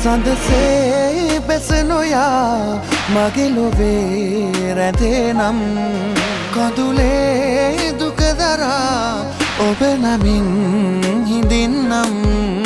සඳසේ බැස නොයා මගේ ලොවේ රැඳේ නම්, කඳුලේ දුක දරා ඔබ නමින් හිඳින්නම්.